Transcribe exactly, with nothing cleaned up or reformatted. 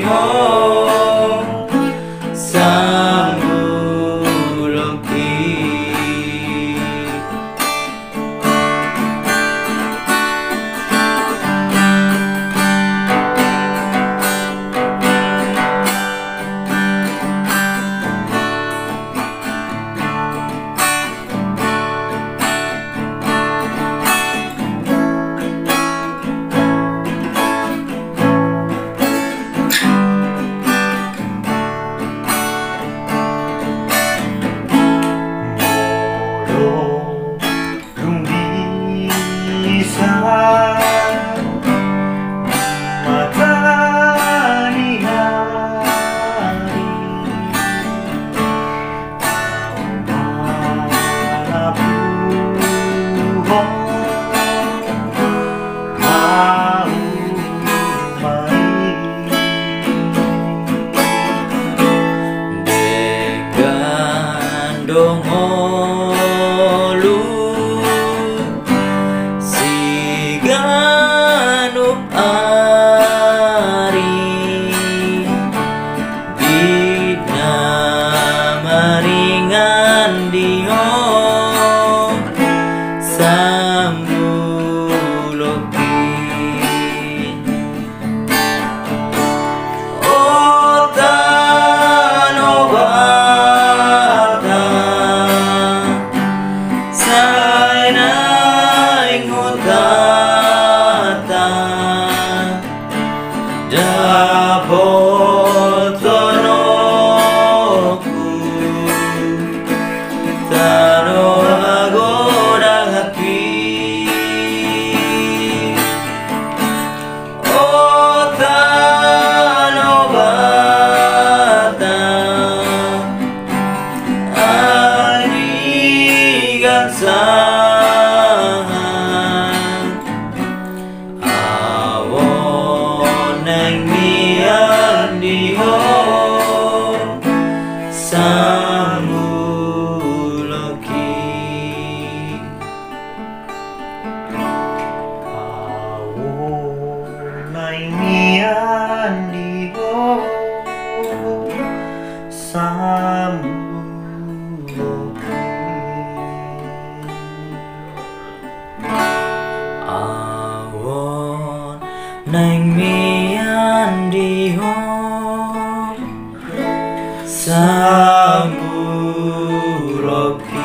Ho, Sambulok i. Molo dung bisa mata ni ari, ahu mangalapuhon ma i. Denggan do ngolu siganup ari, di na maringan di ho Sambulok i. O Tano Batak, sai naeng hutata, dapothononku tano hagodangpi. O Tano Batak, ai di gansaha ahu on naeng mian di ho Sambulok i. Ahu on naeng mian di ho Sambulok i. Ahu on naeng mian di ho Sambulok i.